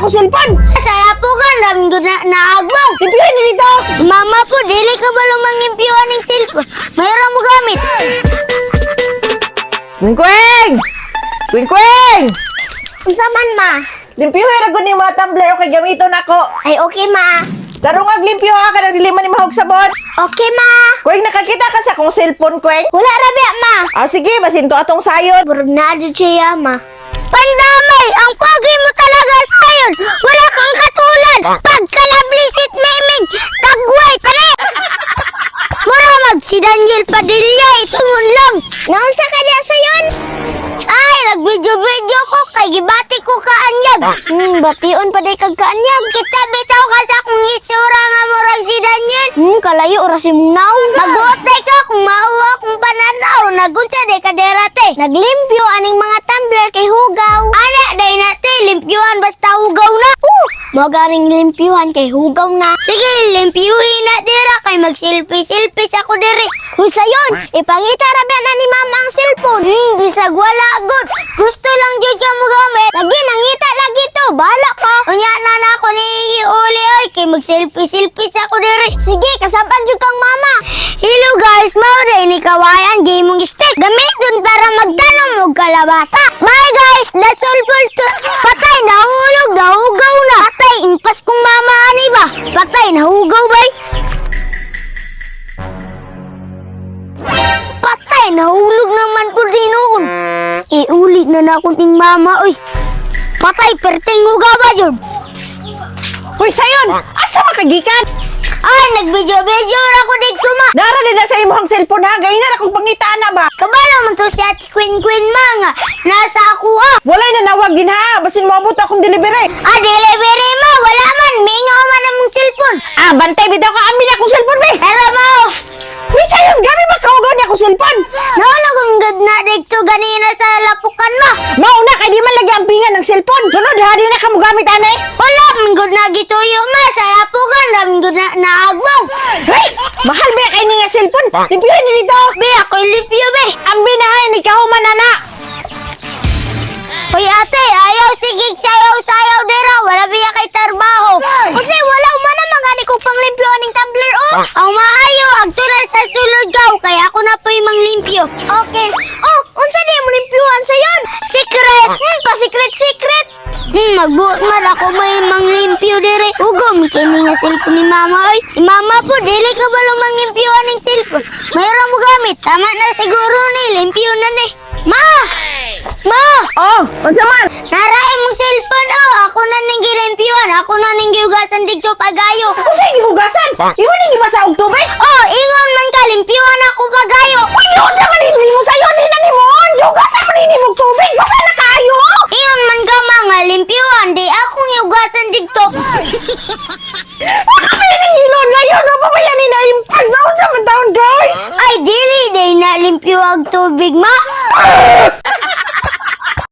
akong cellphone? Sa lapukan, ram gud na naagmong. Limpyuhin ni dito. Mama po, dili ka ba lumang aning cellphone? Mayroon mo gamit. Kwing! Kwing Kwing! Unsa man, ma? Limpyuhin ra gud ni mga tumbler okay gamiton nako. Ay, okay, ma. Tarungag limpyo ha kana dili man ni mahog sabon. Okay, ma. Kwing, nakakita ka sa akong cellphone, Kwing? Wala ra biya, ma. Ah, sige, basin to atong sayon. Murag na jud siya, ma. Pandamay, ang pogi mo talaga sayon. Wala kang katulad. Pagkalabli sweet meming, tagway pare. Mura mag si Daniel Padilla, itungon lang. Naunsa ka niya sayon? Ay, nag-video-video ko kay gibati ko kaanyag. Bation pa day kag kaanyag. Kita bitaw ka sa akong itsura nga murag si Daniel. Kalayo oras imong naong. Magbuot day ka kung mao akong pananaw. Nagunsa day ka derate. Naglimpyo aning mga tumbler kay hugaw. Ana day na te, limpyuhan basta hugaw na. Mo ganing limpyuhan kay hugaw na. Sige, limpyuhin na dira kay mag-selfie-selfie sa ko diri. Huy sayon, ipangita ra ba na ni mama ang cellphone? Bisag wala gud. Gusto lang jud ka mo gamit. Lagi nangita lagi to, bahala ka. Unya na na ako ni iuli oy kay mag-selfie-selfie sa ko diri. Sige, kasaban jud kang mama. Hello guys, mao day ni kawayan gaming stick. Gamiton para magtanom og kalabasa. Bye guys, that's all for to. Patay nahulog, nahugaw na. Patay impas kong mama ani ba? Patay nahugaw bay. Patay nahulog naman po noon. Iulit na na akong ting mama oy. Patay perting hugaw ba jud? Hoy, sayon! Asa makagikan? Ay, nag-video-video ra ko didto ma. Nara din na sa imong cellphone ha, gayna na kong pangitaan na ba? Kabalo man to si Ate Queen Queen ma nga. Nasa ako ah. Walay na nawag din ha, basin moabot akong delivery. Ah, delivery mo! Wala man! Mingaw man ang mong cellphone! Ah, bantay bitaw ka amin akong cellphone be. Pero mo! Uy, sayon, gabi makaugaw niya akong cellphone. Nahulog ang gud na dito ganina sa lapukan mo! Mauna kay di man lagi ang pingan ng cellphone. Sunod ha, di na ka mo gamit ani. Wala man gud na gituyo ma! Sa lapukan, ram gud na naagmong! Hey, mahal ba kay ni nga cellphone? Limpyuhin ni dito. Be, ako'y lipyo be! Ambi na hay ni kahuman na. Hoy ate, ayaw sigig sayaw-sayaw dira! Wala biya kay trabaho! Kasi wala man naman gani ko panglimpyo aning tumbler oh! Ang maayo, agtulan sa sulod gaw, kaya ako na po'y manglimpyo. Okay. Oh, unsa di mo limpyuhan sayon? Secret! Pa-secret, secret! Magbuot man ako may manglimpyo dire. Ugom, kini nga cellphone ni mama oy. Si mama po, dili ka ba manglimpyo aning cellphone? Mayroon mo gamit. Tama na siguro ni, limpyo na ni. Ma! Ma! Oh, unsa man? Narae mong cellphone oh. Ako na ning gilimpyuhan. Ako na ning gihugasan didto pagayo. Unsa gihugasan? Imo ni gibasa og tubig? Oh, ingon man ka limpyuhan ako pagayo. Uy, unsa man ni mo sayon ni na nimo? Gihugasan man ni mo og tubig. Basta na kaayo. Ingon man ka mga limpyuhan, di akong gihugasan didto. Baka may ning ilon ngayon, no? Pabayan ni na impas na unsa man taon goy? Ay dili day na limpyo ang tubig ma.